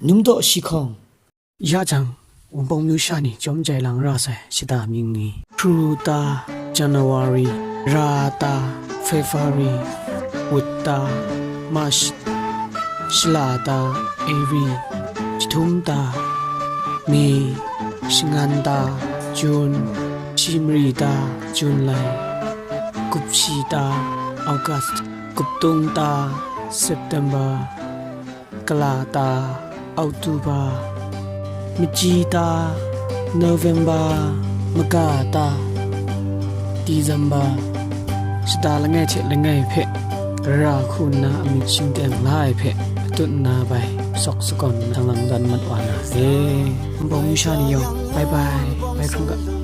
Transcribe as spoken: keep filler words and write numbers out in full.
Numdaw shi hkawng. Ya jang, Wunpawng myu sha ni chyawm jai lang ra sai shada mying ni, Hpru ta, January, Ra ta, February, Wut ta, March, Shala ta, April, Jahtum ta, May, Shangan ta, June, Shimri ta, July, Gupshi ta, August, Guptung ta, September, Kala ta, October, Maji ta, November, Maga ta, December, shada langai hte langai hpe, ra hku nna amyit shingteng la ai hpe, matut nna bai, sawk sakawn nna lang dan mat wa na re. Wunpawng myu sha ni yawng, bye bye, bai hkrum ga.